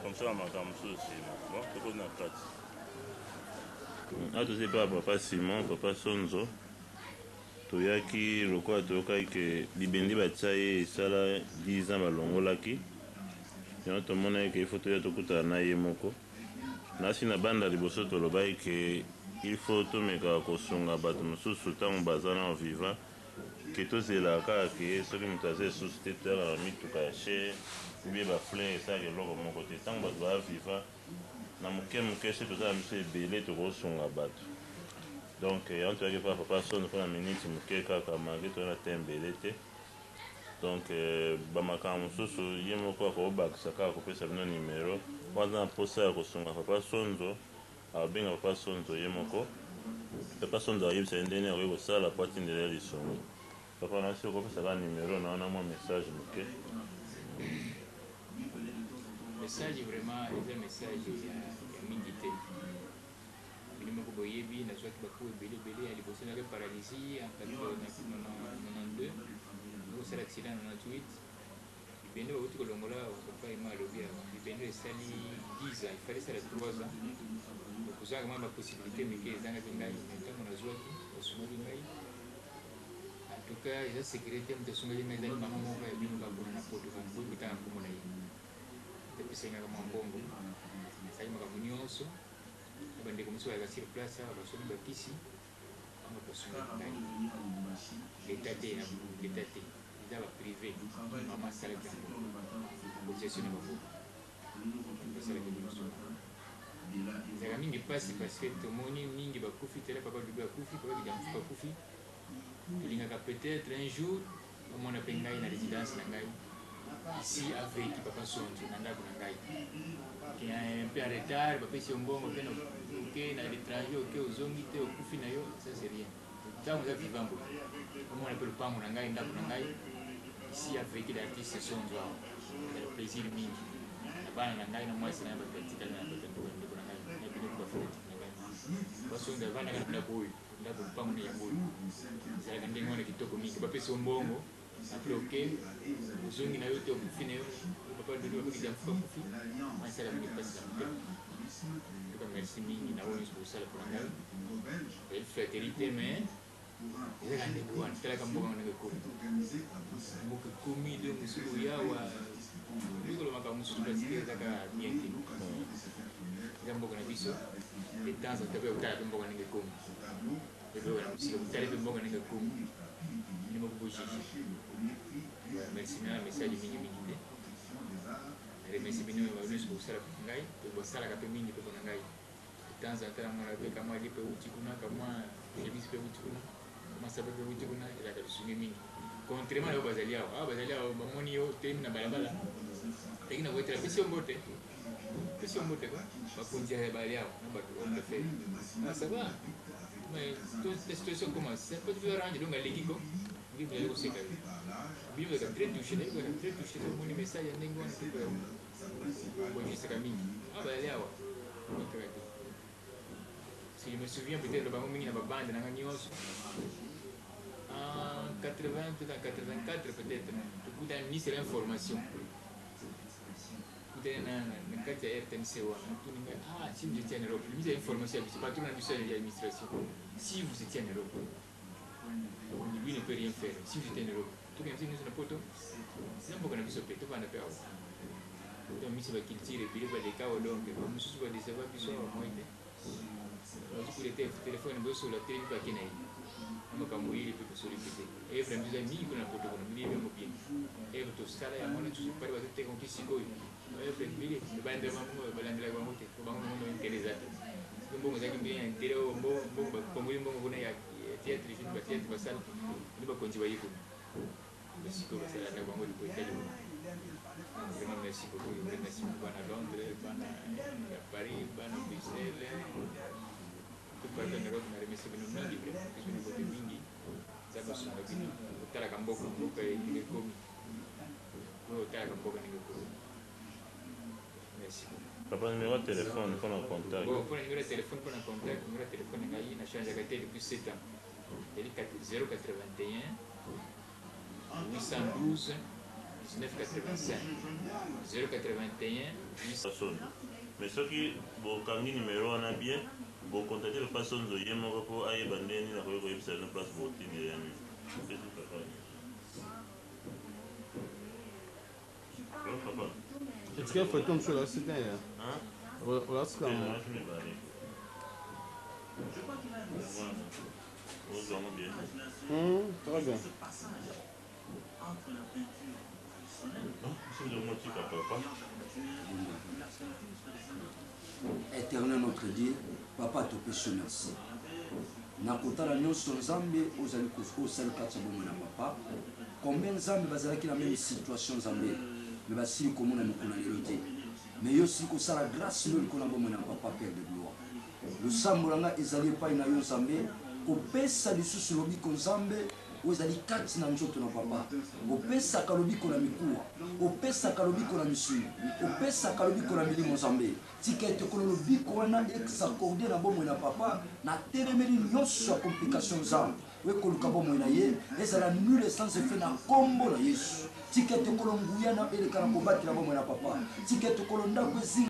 Comme ça makambo mosusu nsima. Bon, tokoti na kati. Awa toza epai ya papa Simon, papa Sonzo. Toyaki lokola toyokaki ke libendi batia ye esala 10 ans balongolaki. Yango tomonaki ke il faut toya tokutana na ye moko. Nasi na banda liboso tolobaki ke il faut tomekaka kosunga bato mosusu ntango baza nano vivant ke tozelaka kaka ke soki moto aza lisusu te toyaka na mituka ya cher ou bien ba fleurs esalaka eloko moko te. Ntango bato baza vivant na moke moke soki toza na biso ebele tokosunga bato. Donc yango toyaki epai ya papa Sonzo mpo na minute moke kaka malgre toza na temps ebele te. Donc ba makambo mosusu ye moko akobakisa kaka kopesa bino numero po aza na posa ya kosunga papa Sonzo akobenga papa Sonzo ye moko papa Sonzo akoyebisa ye ndenge nini akoki kosala po atindela ye lisungi. Papa nasi okopesa kaka numero na yo na mwa message moke. Message vraiment eza message ya mingi te. Bino moko boyebi nazwaki ba coups ebele ebele ya liboso nazwaki paralysie en 92 nakosala accident na 98 libende bawuti kolongola awa papa Emma alobi awa libende esali 10 ans il fallait esala 3 ans kozanga mwa ba possibilité mike ezangaki ngai mais ntango nazwaki basungaki ngai en tout cas eza secret te moto asungaki ngai ezali mama moko ya bino kaka kuna na poto kaka boyi kotanga nkombo na ye apesaki ngai mwa mbongo asali makambo nyonso Na ba ndeko mosusu bayaka sur place awa basombi ba kisi bango basungaki ngai l'etat te na l'etat te eza ba prive mama asalaki yango cotisation na bango basalaki nyonso ezalaka mingi mpasi parce que tomoni mingi bakufi tela papa dudu akufi papa kidiamfuka akufi tolingaka peut-être un jour Omona pe ngai na residence na ngai ici a veki papa Sonzo na ndako na ngai ke un peu en retard bapesi yo mbongo pe oke na l'étranger oke ozongi te okufi na yo ça c'est rien ntango oza vivant boye omona pe lopango na ngai ndako na ngai ici a veki l'artiste Sonzo awa ezala plaisir mingi na bana na ngai na mwasi na ngai bato batikali na bato ya ndeko na ngai na bino ba fanatique na ngai basonzo avandaka na ndako oyo Ndako lupango na yango oyo ezalaka ndenge wana kitoko mingi bapesi yo mbongo apres oke ozongi na yo te okufi na yo papa dodo papa kidiamfuka akufi asala mingi mpasi na motema tuka merci mingi na oyo nyonso bosala mpona ngai ezali flatterie te mais ezalaka ndenge wana talaka mboka ndenge ekomi mboka ekomi donc soki oyawa olikolo makambo mosusu parce que ezaka bien te eza mboka na biso de temps en temps mpe kotala mpe mboka ndenge ekomi epe na mosika kotala mpe mboka ndenge ekomi bino moko bojuge. Merci na message mingi mingi te remercie bino nyonso bosala mpo na ngai mpe bosalaka mpe mingi mpe mpo na ngai de temps en temps namonaka mpe kamwa lipa euti kuna kamwa chemise mpe euti kuna kamwa sape mpe euti kuna ezalaka lisungi mingi contrairement na oyo bazali awa awa bazali awa bamoni yo otelemi na balabala eleki na koyetela pesi yo mbote Pesi yo mbote ko bakonzi ya bali awa na bato homme d'affaires. Ah ça va. Mais ta situation comment ça peut te arranger donc aleki ko. Ngi bozali koseka yo. Bino bozalaka très touché, nayebi bozalaka très touché soki omoni message ya ndenge wana mpe bojisaka mingi. Awa bazali awa kaka te. Si je me souviens peut-être bango mingi na ba bande na nga nyonso en 80 peut-être en 84 peut-être tokutana ministre ya information Kutani na na kati ya RTNC wana atuni ngai ah si vous étiez en Europe ministre ya information ya biso patron na biso ya administration si vous étiez en Europe lui ne peut rien faire si vous étiez en Europe tokende biso nyonso na poto na mboka na biso mpe tovanda mpe awa donc miso ba culture ebele baleka awa donc bamosusu badeseva biso awa moi te Bazwi coup de telephone bosola telemi pe ake na ye na makambo oyeli pe bosoli pe te evre na biso eza mingi kuna na poto kuna bino yebi yango bien evre tosala yango wana susu pale bazoteka yango ti sikoyo evre ebele balandela bango balandelaka bango te po bango bango interet eza te soki mbongo ezalaki bien interet oyo mbongo bakongoli mbongo kuna ya theatre film ba theatre basala nde bakonzi baye kuna Sikoyo basalaka bango lipo etali bango. Vraiment merci beaucoup, merci bana Londres, bana ya Paris, bana Bruxelles, tout partout en Europe na remercie bino mingi vraiment, biso bino bote mingi. Nzambe asunga bino otalaka mboka mboka ndenge ekomi. Oyo otalaka mboka ndenge ekomi. Merci beaucoup. Papa numéro ya téléphone pona contact. Bon, pona numéro ya téléphone pona contact, numéro ya téléphone na ngai na changeaka te depuis 7 ans. Ezali 081 812 19 85 081 Papa Sonzo. Mais soki bokangi numero wana bien, bo contacter Papa Sonzo ye moko po ayeba ndenge nini akoki koyebisa bino place bokotindela ye nini. Opesi papa nini? Oh, papa. Etikali foto mosusu olakisi te ya. Hein? Olakisi Te, kaka. nalakisi mibale. Yango wana. Ozwa yango bien. Très bien. Eternel notre Dieu, papa topesi yo merci na kotala nyonso Nzambe ozali osali kati ya bomoi na papa. Combien Nzambe bazalaki na meme situation Nzambe, me basili komona mokolo na lelo te, me yo osili kosala grâce no likolo na bomoi na papa. Père de gloire, losambo na ngai ezali epai na yo Nzambe, kopesa lisusu lobiko Nzambe oyo ezali kati na nzoto na papa. Opesaka lobiko na mikuwa, opesaka lobiko na misuni, opesaka lobiko na milimo. Nzambe, tika ete kolo lobiko wana exaccorde na bomoi na papa. Na telemeli nyonso ya complication Nzambe oyo ekoluka bomoi na ye, ezala nul et sans effet na nkombo na Yesu. Tika ete kolo nguya na eleka na kobatela bomoi na papa. Tika ete kolo ndako ezinga.